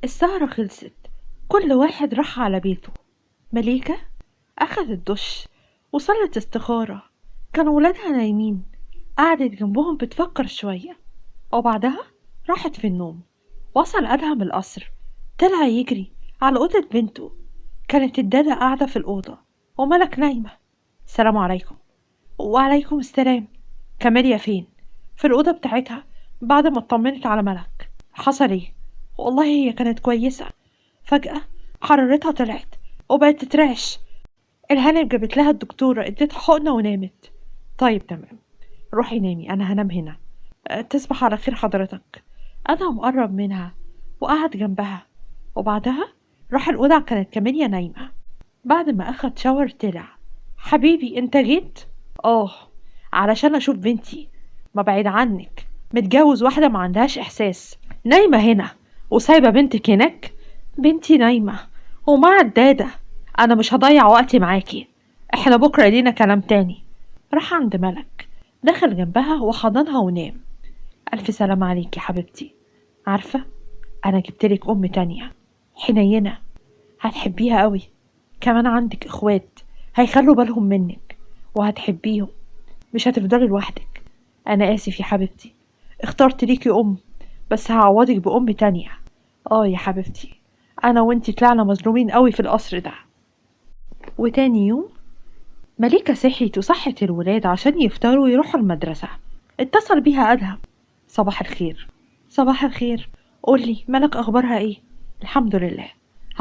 السهرة خلصت، كل واحد راح على بيته. مليكة أخذت دش وصلت استخارة، كانوا ولادها نايمين، قعدت جنبهم بتفكر شوية وبعدها راحت في النوم. وصل أدهم القصر، طلع يجري على أوضة بنته. كانت الدادة قاعدة في الأوضة وملك نايمة. السلام عليكم. وعليكم السلام. كاميليا فين؟ في الأوضة بتاعتها بعد ما اطمنت على ملك. حصل ايه؟ والله هي كانت كويسة، فجأة حرارتها طلعت وبقت تترعش. الهانم جابت لها الدكتورة، اديتها حقنة ونامت. طيب تمام، روحي نامي، أنا هنام هنا. تصبح على خير حضرتك. أدهم قرب منها وقعد جنبها، وبعدها راح الأوضة. كانت كاميليا نايمة. بعد ما أخد شاور طلع. حبيبي انت جيت؟ اه، علشان أشوف بنتي. ما بعيد عنك، متجوز واحدة ما عندهاش إحساس، نايمة هنا وسايبة بنتك هناك. بنتي نايمة ومع الدادة، أنا مش هضيع وقتي معاكي، احنا بكرة لينا كلام تاني. راح عند ملك، دخل جنبها وحضنها ونام. ألف سلام عليك يا حبيبتي. عارفة أنا جبتلك أم تانية حنينة، هتحبيها قوي. كمان عندك إخوات هيخلوا بالهم منك وهتحبيهم، مش هتفضلي لوحدك. أنا آسف يا حبيبتي، اخترت ليكي أم، بس هعوضك بأم تانية. آه يا حبيبتي، أنا وإنتي طلعنا مظلومين قوي في القصر ده. وتاني يوم مليكة صحيت وصحت الولاد عشان يفطروا ويروحوا المدرسة. اتصل بيها أدهم. صباح الخير. صباح الخير، قولي ملك أخبارها إيه؟ الحمد لله،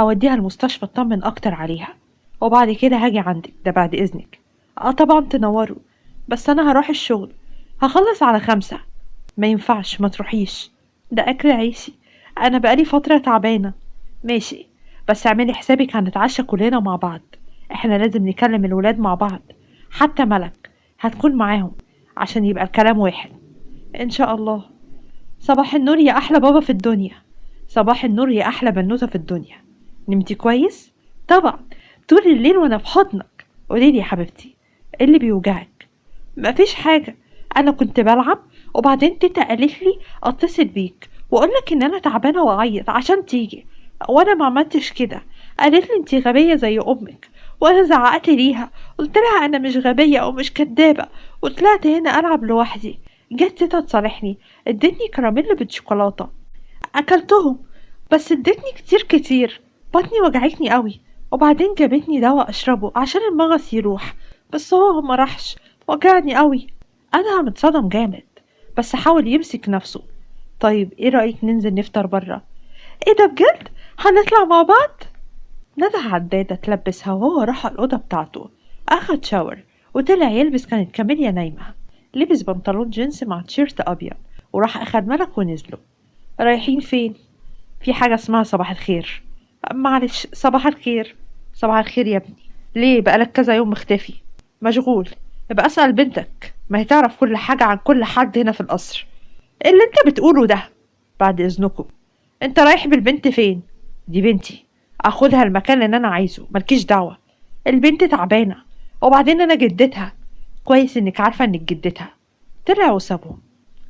هوديها المستشفى اطمن أكتر عليها، وبعد كده هاجي عندك، ده بعد إذنك. آه طبعا تنوروا، بس أنا هروح الشغل، هخلص على 5. ما ينفعش، ما تروحيش، ده أكل عيشي، أنا بقالي فترة تعبانة. ماشي، بس اعملي حسابك هنتعشى كلنا مع بعض، احنا لازم نكلم الولاد مع بعض، حتى ملك هتكون معاهم عشان يبقى الكلام واحد ان شاء الله. صباح النور يا احلى بابا في الدنيا. صباح النور يا احلى بنوتة في الدنيا. نمتي كويس؟ طبعا، طول الليل وانا في حضنك. قوليلي يا حبيبتي، ايه اللي بيوجعك؟ مفيش حاجة، انا كنت بلعب وبعدين تيتا قالت لي اتصل بيك واقولك ان انا تعبانة واعيط عشان تيجي، وانا ما عملتش كده. قالت لي انتي غبية زي امك، وانا زعقت ليها، قلت لها انا مش غبية ومش كدابة، وطلعت هنا العب لوحدي. جت تيتا تصالحني، ادتني كراميل بالشوكولاتة، اكلتهم، بس ادتني كتير كتير، بطني وجعتني قوي. وبعدين جابتني دواء اشربه عشان المغص يروح، بس هو ما راحش، وجعني قوي. انا متصدم جامد، بس حاول يمسك نفسه. طيب ايه رأيك ننزل نفطر برا؟ ايه ده بجد؟ هنطلع مع بعض؟ ندى عدادة تلبسها وهو راح الأوضة بتاعته، أخد شاور وطلع يلبس. كانت كاميليا نايمة، لبس بنطلون جينز مع تيشيرت أبيض وراح أخد ملك ونزلوا. رايحين فين؟ في حاجة اسمها صباح الخير. معلش، صباح الخير. صباح الخير يا ابني. ليه بقالك كذا يوم مختفي؟ مشغول. ابقى أسأل بنتك، ما هي تعرف كل حاجة عن كل حد هنا في القصر. ايه اللي انت بتقوله ده؟ بعد إذنكم، انت رايح بالبنت فين؟ دي بنتي، اخدها المكان اللي انا عايزه، مالكيش دعوة. البنت تعبانة، وبعدين انا جدتها. كويس انك عارفة انك جدتها. طلع وسابهم.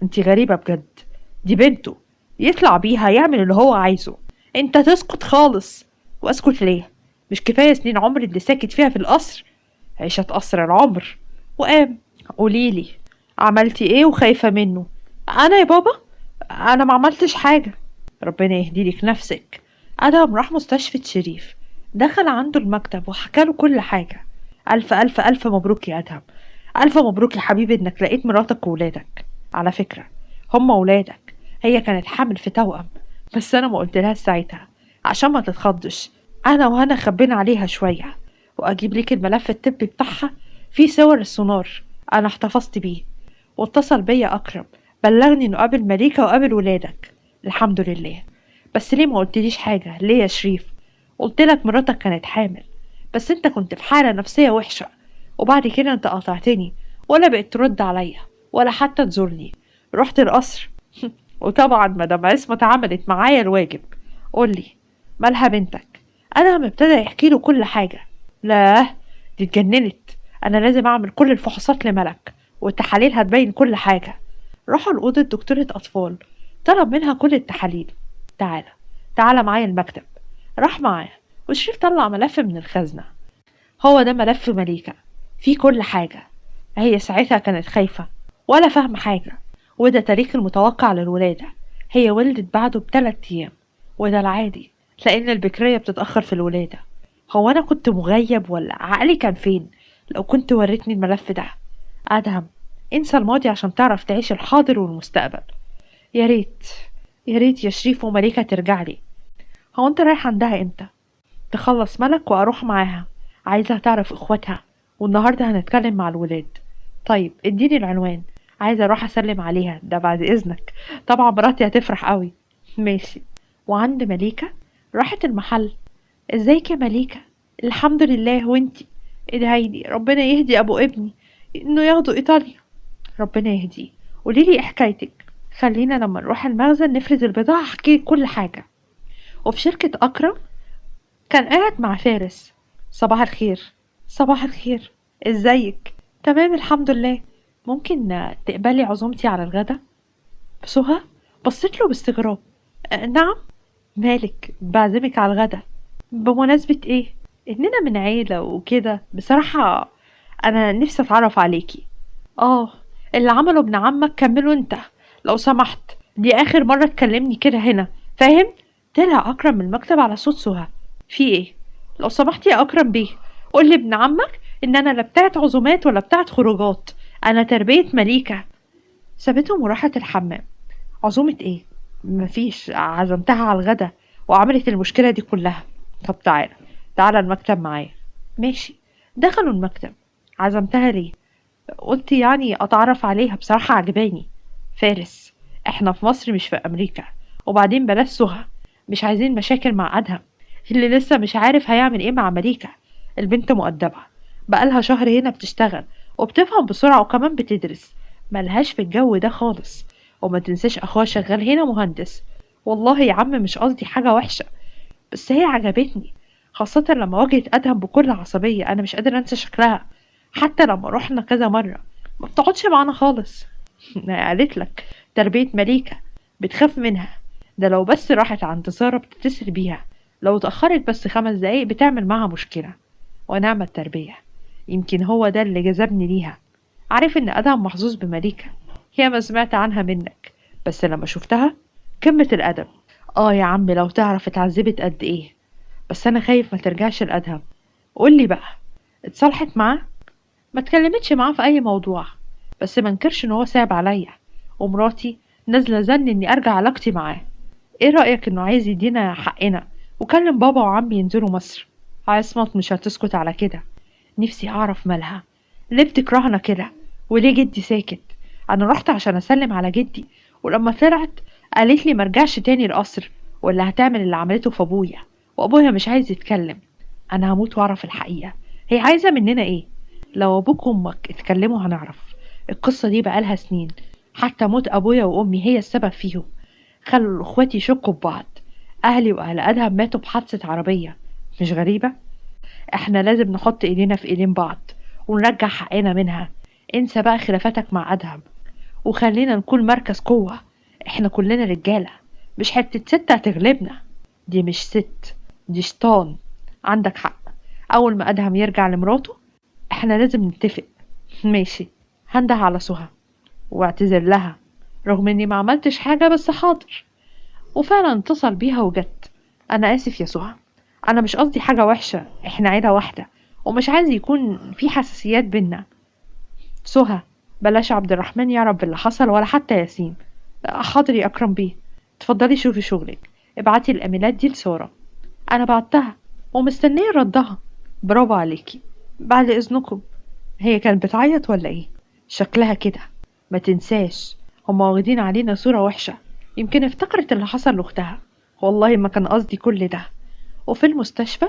انتي غريبة بجد، دي بنته يطلع بيها يعمل اللي هو عايزه، انت تسكت خالص. واسكت ليه؟ مش كفاية سنين عمري اللي ساكت فيها في القصر؟ عيشة قصر العمر. وقام. قوليلي عملتي ايه وخايفة منه؟ انا يا بابا انا ما عملتش حاجة. ربنا يهديلك نفسك. أدهم راح مستشفى شريف، دخل عنده المكتب وحكى له كل حاجة. ألف ألف ألف مبروك يا أدهم، ألف مبروك يا حبيبي إنك لقيت مراتك وولادك. على فكرة هما ولادك، هي كانت حامل في توأم، بس أنا ما قلتلهاش ساعتها عشان ما تتخضش. أنا وهنا خبينا عليها شوية، وأجيب لك الملف الطبي بتاعها فيه صور السونار، أنا احتفظت بيه. واتصل بيا أكرم بلغني إنه قابل مليكة وقابل ولادك، الحمد لله. بس ليه ما قلتليش حاجة؟ ليه يا شريف؟ قلتلك مراتك كانت حامل، بس انت كنت في حالة نفسية وحشة، وبعد كده انت قاطعتني ولا بقيت ترد عليا ولا حتى تزورني. رحت القصر وطبعا مدام عصمت عملت معايا الواجب. قولي مالها بنتك؟ انا ابتدى يحكي له كل حاجة. لا دي اتجننت، انا لازم اعمل كل الفحوصات لملك والتحاليل هتبين كل حاجة. راحوا لأوضة دكتورة أطفال، طلب منها كل التحاليل. تعالى تعالى معايا المكتب. راح معاه وشريف طلع ملف من الخزنة. هو ده ملف مليكة، فيه كل حاجة. هي ساعتها كانت خايفة ولا فاهمة حاجة، وده تاريخ المتوقع للولادة. هي ولدت بعده ب3 أيام، وده العادي لأن البكرية بتتأخر في الولادة. هو أنا كنت مغيب ولا عقلي كان فين؟ لو كنت وريتني الملف ده. أدهم، انسى الماضي عشان تعرف تعيش الحاضر والمستقبل. يا ريت يا ريت يا شريف ومليكة ترجع لي. هو انت رايح عندها امتى؟ تخلص ملك واروح معاها، عايزة تعرف اخواتها، والنهاردة هنتكلم مع الولاد. طيب اديني العنوان، عايزة اروح اسلم عليها، ده بعد اذنك طبعا، مراتي هتفرح قوي. ماشي. وعند مليكة راحت المحل. ازيك يا مليكة؟ الحمد لله، وانتي؟ ادعيلي ربنا يهدي ابو ابني انه ياخده ايطاليا. ربنا يهديه. قوليلي ايه حكايتك؟ خلينا لما نروح المخزن نفرز البضاعة احكي كل حاجة. وفي شركة أكرم كان قاعد مع فارس. صباح الخير. صباح الخير، ازيك؟ تمام الحمد لله. ممكن تقبلي عزومتي على الغدا؟ سهى بصيت له باستغراب. نعم؟ مالك؟ بعزمك على الغدا. بمناسبة ايه؟ اننا من عيلة وكده، بصراحة انا نفسي اتعرف عليكي. اللي عمله ابن عمك كمله انت لو سمحت، دي اخر مرة تكلمني كده هنا، فاهم؟ طلع اكرم من المكتب على صوت سهى. في ايه؟ لو سمحت يا اكرم بيه، قول لي ابن عمك ان انا لا بتاعت عزومات ولا بتاعت خروجات، انا تربية مليكة. سابتهم وراحت الحمام. عزومة ايه؟ مفيش، عزمتها على الغدا وعملت المشكلة دي كلها. طب تعالى تعالى المكتب معايا. ماشي. دخلوا المكتب. عزمتها ليه؟ قلت يعني اتعرف عليها، بصراحة عجباني. فارس، احنا في مصر مش في امريكا، وبعدين بلاش سهى، مش عايزين مشاكل مع ادهم اللي لسه مش عارف هيعمل ايه مع مليكة. البنت مؤدبة، بقالها شهر هنا بتشتغل وبتفهم بسرعة وكمان بتدرس، ملهاش في الجو ده خالص. وما تنساش اخوها شغال هنا مهندس. والله يا عم مش قصدي حاجة وحشة، بس هي عجبتني، خاصة لما واجهت ادهم بكل عصبية. انا مش قادر انسى شكلها، حتى لما رحنا كذا مرة ما بتقعدش معانا خالص. قالت لك تربية مليكة، بتخاف منها، ده لو بس راحت عند سارة بتتصل بيها، لو اتأخرت بس 5 دقايق بتعمل معاها مشكلة. ونعم التربية، يمكن هو ده اللي جذبني ليها. عارف ان ادهم محظوظ بمليكة، يا ما سمعت عنها منك، بس لما شفتها قمة الادب. يا عم لو تعرف اتعذبت قد ايه، بس انا خايف ما ترجعش لادهم. قولي بقى، اتصالحت معاه؟ ما اتكلمتش معاه في اي موضوع، بس ما انكرش ان هو صعب عليا، ومراتي نازله زن اني ارجع علاقتي معاه. ايه رايك انه عايز يدينا حقنا وكلم بابا وعمي ينزلوا مصر؟ عصمت مش هتسكت على كده. نفسي اعرف مالها، ليه بتكرهنا كده، وليه جدي ساكت؟ انا رحت عشان اسلم على جدي، ولما طلعت قالت لي مرجعش تاني القصر ولا هتعمل اللي عملته في ابويا، وابويا مش عايز يتكلم. انا هموت واعرف الحقيقه، هي عايزه مننا ايه؟ لو ابوك وامك اتكلموا هنعرف. القصه دي بقالها سنين، حتى موت ابويا وامي هي السبب فيهم، خلوا اخواتي يشكوا ببعض. اهلي واهل ادهم ماتوا بحادثه عربيه، مش غريبه؟ احنا لازم نحط ايدينا في ايدين بعض ونرجع حقنا منها. انسى بقى خلافاتك مع ادهم، وخلينا نكون مركز قوه. احنا كلنا رجاله، مش حته ست هتغلبنا. دي مش ست، دي شيطان. عندك حق، اول ما ادهم يرجع لمراته احنا لازم نتفق. ماشي، هنده على سهى واعتذر لها رغم اني ما عملتش حاجة، بس حاضر. وفعلا اتصل بيها وجت. انا اسف يا سهى، انا مش قصدي حاجة وحشة، احنا عيلة واحدة ومش عايز يكون في حساسيات بينا. سهى بلاش عبد الرحمن يعرف باللي حصل ولا حتى ياسين. حاضر يا اكرم بيه، اتفضلي شوفي شغلك، ابعتي الايميلات دي لسارة. انا بعتها ومستنية ردها. برافو عليكي، بعد اذنكم. هي كانت بتعيط ولا ايه؟ شكلها كده. ما تنساش هما واخدين علينا صورة وحشة، يمكن افتكرت اللي حصل لاختها. والله ما كان قصدي كل ده. وفي المستشفى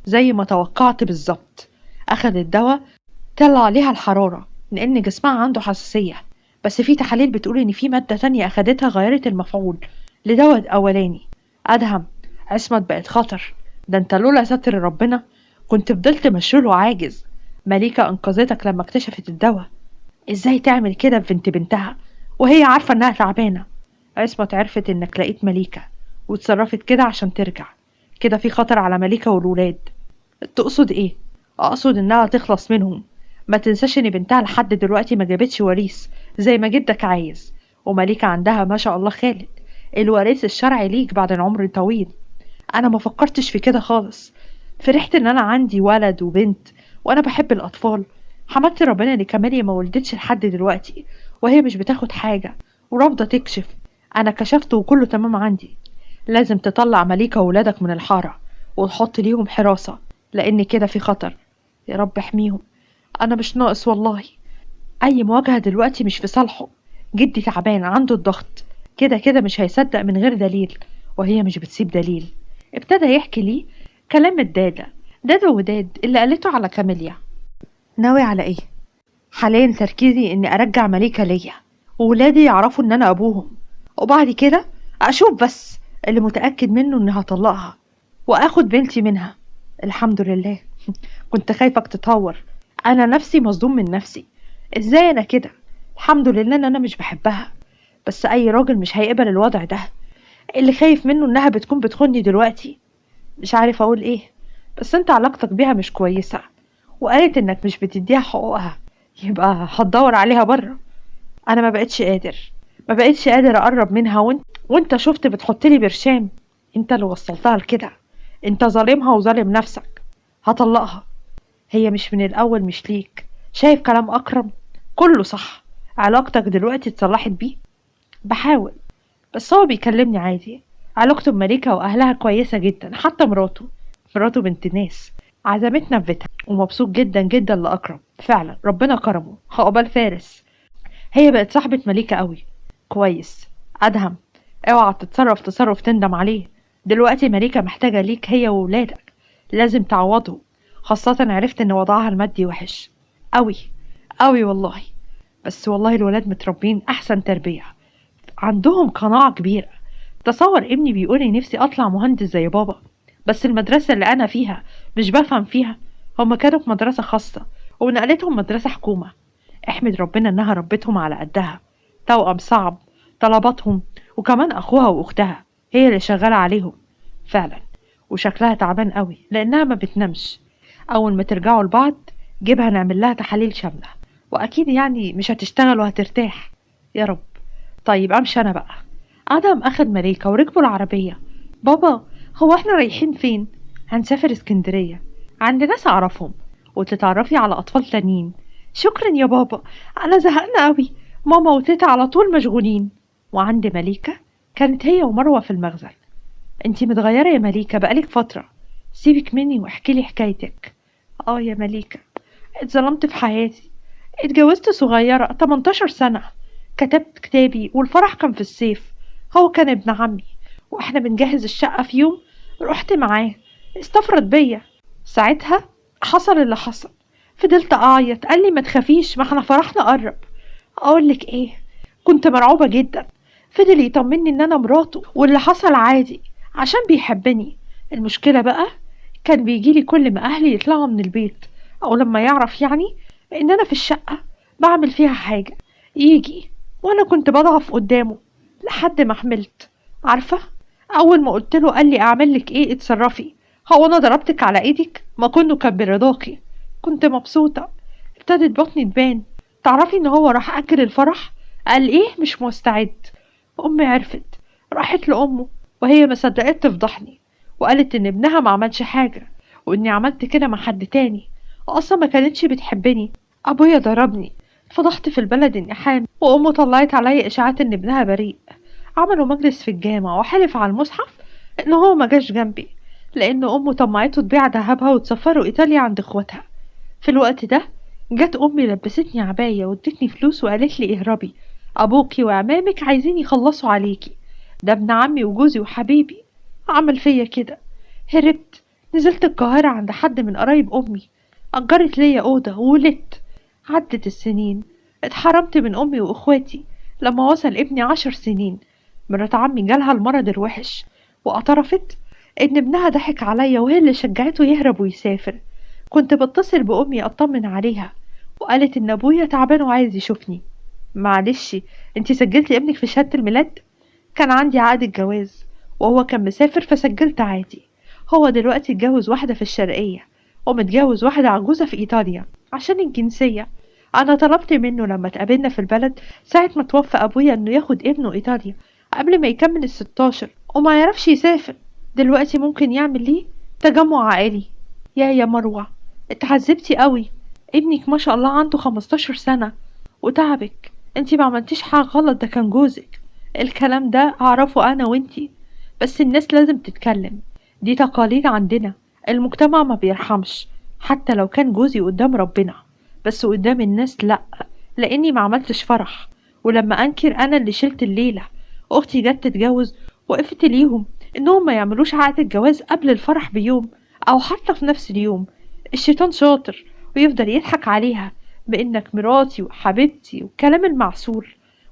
زي ما توقعت بالظبط، اخذ الدواء طلع عليها الحرارة لان جسمها عنده حساسية، بس في تحاليل بتقول ان في مادة تانية اخدتها غيرت المفعول لدواء الاولاني. ادهم، عصمت بقت خطر، ده انت لولا ستر ربنا كنت فضلت مشلول وعاجز. مليكة انقذتك لما اكتشفت الدواء. ازاي تعمل كده في بنت بنتها وهي عارفة انها تعبانة؟ عصمت عرفت انك لقيت مليكة وتصرفت كده عشان ترجع. كده في خطر على مليكة والولاد. تقصد ايه؟ اقصد انها تخلص منهم. ما تنساش ان بنتها لحد دلوقتي ما جابتش وريث زي ما جدك عايز، ومليكة عندها ما شاء الله خالد الوريث الشرعي ليك بعد العمر الطويل. انا ما فكرتش في كده خالص، فرحت ان انا عندي ولد وبنت وانا بحب الاطفال. حمدت ربنا ان كماليا ما ولدتش لحد دلوقتي وهي مش بتاخد حاجة ورافضة تكشف. انا كشفت وكله تمام عندي. لازم تطلع مليكة وولادك من الحارة وتحط ليهم حراسة، لان كده في خطر. يا رب احميهم، انا مش ناقص والله. اي مواجهة دلوقتي مش في صالحه. جدي تعبان عنده الضغط، كده كده مش هيصدق من غير دليل، وهي مش بتسيب دليل. ابتدى يحكي لي كلام الدادة دادا وداد اللي قالته على كاميليا. ناوي على ايه؟ حاليا تركيزي اني ارجع مليكة ليا وولادي يعرفوا ان انا ابوهم، وبعد كده اشوف. بس اللي متأكد منه اني هطلقها واخد بنتي منها. الحمد لله. كنت خايفك تتهور. انا نفسي مصدوم من نفسي، ازاي انا كده؟ الحمد لله ان انا مش بحبها، بس اي راجل مش هيقبل الوضع ده. اللي خايف منه انها بتكون بتخوني دلوقتي. مش عارف اقول ايه، بس انت علاقتك بيها مش كويسة، وقالت انك مش بتديها حقوقها، يبقى هتدور عليها بره. انا ما بقتش قادر اقرب منها، وانت شفت بتحطلي برشام. انت اللي وصلتها لكده، انت ظالمها وظالم نفسك. هطلقها، هي مش من الاول مش ليك. شايف كلام اكرم كله صح. علاقتك دلوقتي اتصلحت بيه؟ بحاول، بس هو بيكلمني عادي. علاقته بمليكة واهلها كويسة جدا، حتى مراته بنت ناس، عزمتنا في بيتها، ومبسوط جدا جدا لأكرم. فعلا ربنا كرمه، عقبال فارس. هي بقت صاحبة مليكة قوي. كويس. أدهم، اوعى تتصرف تصرف تندم عليه. دلوقتي مليكة محتاجة ليك هي وولادك، لازم تعوضهم، خاصة عرفت ان وضعها المادي وحش قوي قوي والله. بس والله الولاد متربين احسن تربية، عندهم قناعة كبيرة. تصور ابني بيقولي نفسي اطلع مهندس زي بابا، بس المدرسة اللي انا فيها مش بفهم فيها. هما كانوا في مدرسة خاصة ونقلتهم مدرسة حكومة. احمد ربنا انها ربتهم على قدها. توأم صعب طلباتهم، وكمان اخوها واختها هي اللي شغالة عليهم فعلا، وشكلها تعبان قوي لانها ما بتنامش. اول ما ترجعوا لبعض جيبها نعمل لها تحاليل شاملة، واكيد يعني مش هتشتغل وهترتاح يا رب. طيب امشي انا بقى. ادم اخد مليكة وركبوا العربية. بابا، هو احنا رايحين فين؟ هنسافر اسكندرية عند ناس اعرفهم، وتتعرفي على اطفال تانيين. شكرا يا بابا، انا زهقانة قوي، ماما وتيتا على طول مشغولين. وعند مليكة كانت هي ومروة في المخزن. انتي متغيرة يا مليكة بقالك فترة، سيبك مني واحكي لي حكايتك. اه يا مليكة، اتظلمت في حياتي. اتجوزت صغيرة 18 سنة، كتبت كتابي والفرح كان في الصيف. هو كان ابن عمي، واحنا بنجهز الشقة في يوم رحت معاه، استفرد بيا. ساعتها حصل اللي حصل، فضلت اعيط. قال لي ما تخافيش، ما احنا فرحنا قرب. اقولك ايه، كنت مرعوبة جدا. فضل يطمني ان انا مراته واللي حصل عادي عشان بيحبني. المشكلة بقى كان بيجيلي كل ما اهلي يطلعوا من البيت، او لما يعرف يعني ان انا في الشقة بعمل فيها حاجة يجي، وانا كنت بضعف قدامه لحد ما حملت. عارفة، اول ما قلت له قال لي اعمل لك ايه، اتصرفي، هو انا ضربتك على ايدك؟ ما كنه كان برضاكي. كنت مبسوطة، ابتدت بطني تبان. تعرفي ان هو راح اجل الفرح؟ قال ايه مش مستعد. امي عرفت، راحت لامه وهي ما صدقت تفضحني، وقالت ان ابنها ما عملش حاجة واني عملت كده مع حد تاني، واصلا ما كانتش بتحبني. ابويا ضربني، فضحت في البلد اني حامل، وامه طلعت عليا اشاعات ان ابنها بريء. عملوا مجلس في الجامع وحلف على المصحف ان هو ما جاش جنبي، لان امه طمعته تبيع ذهبها وتسفره ايطاليا عند اخواتها. في الوقت ده جت امي لبستني عبايه وادتني فلوس وقالت لي اهربي، ابوكي وعمامك عايزين يخلصوا عليكي، ده ابن عمي وجوزي وحبيبي عمل فيا كده. هربت، نزلت القاهره عند حد من قرايب امي، اجرت ليا اوضه وولدت. عدت السنين، اتحرمت من امي واخواتي. لما وصل ابني 10 سنين، مرات عمي جالها المرض الوحش، واعترفت ان ابنها ضحك عليا وهي اللي شجعته يهرب ويسافر. كنت بتصل بامي اطمن عليها، وقالت ان ابويا تعبان وعايز يشوفني. معلش، انتي سجلتي ابنك في شهادة الميلاد؟ كان عندي عقد الجواز وهو كان مسافر فسجلت عادي. هو دلوقتي اتجوز واحدة في الشرقية ومتجوز واحدة عجوزة في إيطاليا عشان الجنسية. أنا طلبت منه لما اتقابلنا في البلد ساعة ما توفى أبويا إنه ياخد ابنه إيطاليا قبل ما يكمل 16 وما يعرفش يسافر. دلوقتي ممكن يعمل ليه تجمع عائلي. يا مروة اتعذبتي قوي، ابنك ما شاء الله عنده 15 سنة وتعبك، انتي ما عملتيش حاجة غلط، ده كان جوزك. الكلام ده اعرفه انا وانتي، بس الناس لازم تتكلم، دي تقاليد عندنا، المجتمع ما بيرحمش حتى لو كان جوزي قدام ربنا، بس قدام الناس لأ، لاني ما عملتش فرح، ولما انكر انا اللي شلت الليلة. اختي جت تتجوز وقفت ليهم انهم ما يعملوش عقد الجواز قبل الفرح بيوم او حتى في نفس اليوم. الشيطان شاطر ويفضل يضحك عليها بانك مراتي وحبيبتي والكلام المعسول،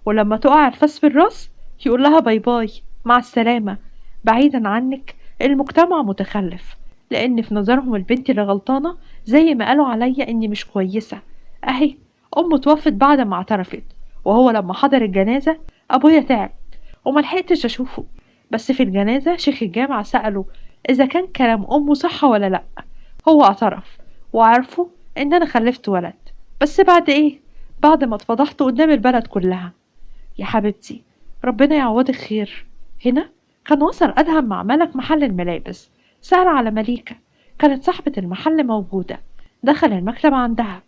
ولما تقع الفاس في الراس يقول لها bye bye مع السلامة. بعيدا عنك المجتمع متخلف، لان في نظرهم البنت اللي غلطانة زي ما قالوا عليا اني مش كويسة. اهي امه توفت بعد ما اعترفت، وهو لما حضر الجنازة ابويا تعب وما لحقتش اشوفه، بس في الجنازة شيخ الجامع سأله اذا كان كلام امه صح ولا لا، هو اعترف وعرفوا ان انا خلفت ولد، بس بعد ايه؟ بعد ما اتفضحت قدام البلد كلها. يا حبيبتي ربنا يعوضك خير. هنا كان وصل أدهم مع ملك محل الملابس، سأل على مليكة، كانت صاحبة المحل موجودة. دخل المكتب عندها،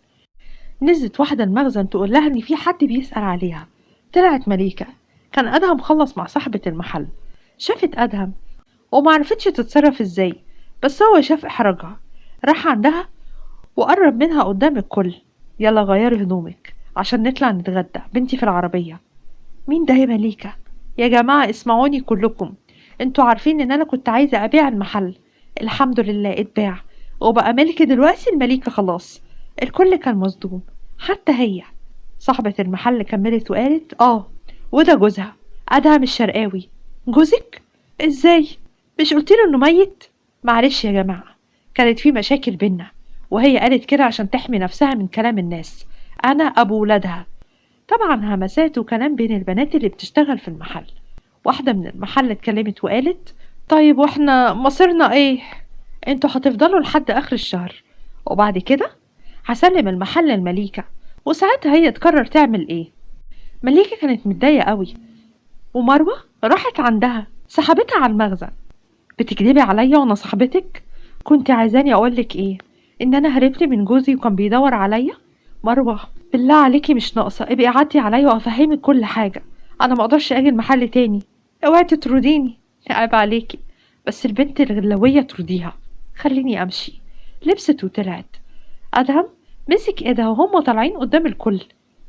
نزلت واحدة المخزن تقول لها إن في حد بيسأل عليها. طلعت مليكة. كان أدهم خلص مع صاحبة المحل. شافت أدهم ومعرفتش تتصرف إزاي، بس هو شاف إحراجها، راح عندها وقرب منها قدام الكل. يلا غيري هدومك عشان نطلع نتغدى، بنتي في العربية. مين ده يا مليكة؟ يا جماعة اسمعوني كلكم، انتوا عارفين ان انا كنت عايزة ابيع المحل، الحمد لله اتباع وبقى ملك دلوقتي المليكة خلاص. الكل كان مصدوم حتى هي. صاحبة المحل كملت وقالت وده جوزها أدهم الشرقاوي. جوزك؟ ازاي؟ مش قلتيله انه ميت؟ معلش يا جماعة كانت في مشاكل بينا، وهي قالت كده عشان تحمي نفسها من كلام الناس، انا ابو ولادها. طبعا همسات وكلام بين البنات اللي بتشتغل في المحل. واحدة من المحل اتكلمت وقالت طيب واحنا مصيرنا ايه؟ انتوا هتفضلوا لحد اخر الشهر وبعد كده هسلم المحل المليكة، وساعتها هي تقرر تعمل ايه. مليكة كانت متضايقة قوي، ومروة راحت عندها سحبتها على المخزن. بتكدبي عليا وانا صاحبتك؟ كنت عايزاني اقولك ايه؟ ان انا هربت من جوزي وكان بيدور عليا؟ مروة بالله عليكي مش ناقصة، ابقي عدي عليا وافهمك كل حاجة، انا ما اقدرش اجي المحل تاني، اوعي تطرديني. عيب عليكي، بس البنت الغلاوية ترديها، خليني امشي. لبست وطلعت. ادهم مسك ايدها وهم طالعين قدام الكل.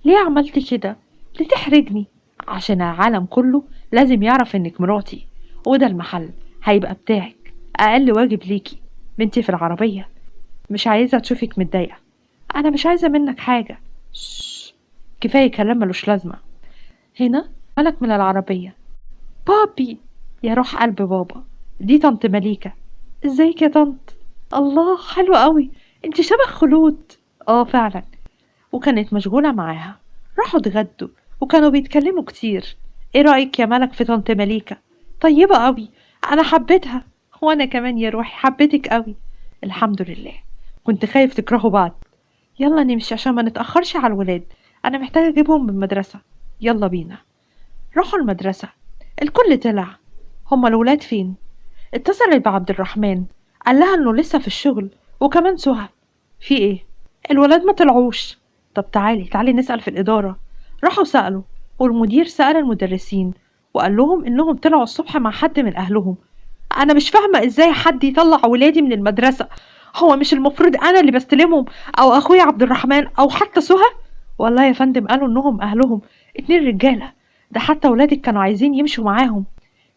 ليه عملت كده؟ ليه تحرجني؟ عشان العالم كله لازم يعرف انك مراتي، وده المحل هيبقى بتاعك، اقل واجب ليكي. بنتي في العربية مش عايزة تشوفك متضايقة، انا مش عايزة منك حاجة. كفاية كلام ملوش لازمة. هنا ملك من العربية. بابي يا روح قلب بابا، دي طنط مليكة. ازيك يا طنط؟ الله حلوة قوي، انت شبه خلود. فعلا. وكانت مشغولة معاها. راحوا اتغدوا وكانوا بيتكلموا كتير. ايه رأيك يا ملك في طنط مليكة؟ طيبة قوي، انا حبيتها. وانا كمان يا روحي حبيتك قوي. الحمد لله، كنت خايف تكرهوا بعض. يلا نمشي عشان ما نتأخرش على الولاد، انا محتاجة اجيبهم من المدرسة. يلا بينا. راحوا المدرسة، الكل طلع. هما الولاد فين؟ اتصلت بعبد الرحمن، قال لها انه لسه في الشغل، وكمان سهى. في ايه؟ الولاد ما طلعوش. طب تعالي تعالي نسأل في الإدارة. راحوا سألوا، والمدير سأل المدرسين وقال لهم انهم طلعوا الصبح مع حد من اهلهم. انا مش فاهمة ازاي حد يطلع ولادي من المدرسة، هو مش المفروض انا اللي بستلمهم او اخويا عبد الرحمن او حتى سهى؟ والله يا فندم قالوا انهم اهلهم 2 رجالة، ده حتى ولادك كانوا عايزين يمشوا معاهم.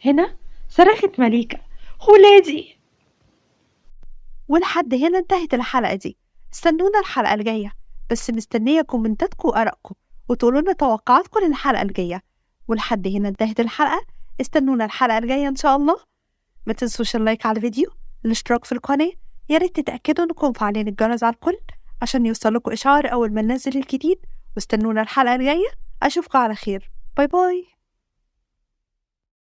هنا صرخت مليكة ولادي. ولحد هنا انتهت الحلقة دي، استنونا الحلقة الجاية، بس مستنية كومنتاتكم وآرائكم وتقولوا لنا توقعاتكم للحلقة الجاية. ولحد هنا انتهت الحلقة، استنونا الحلقة الجاية إن شاء الله. ما تنسوش ال like على الفيديو، الاشتراك في القناة، يا ريت تتأكدوا انكم مفعلين الجرس على الكل عشان يوصلكوا إشعار أول ما ننزل الجديد. واستنونا الحلقة الجاية، أشوفكم على خير، bye bye.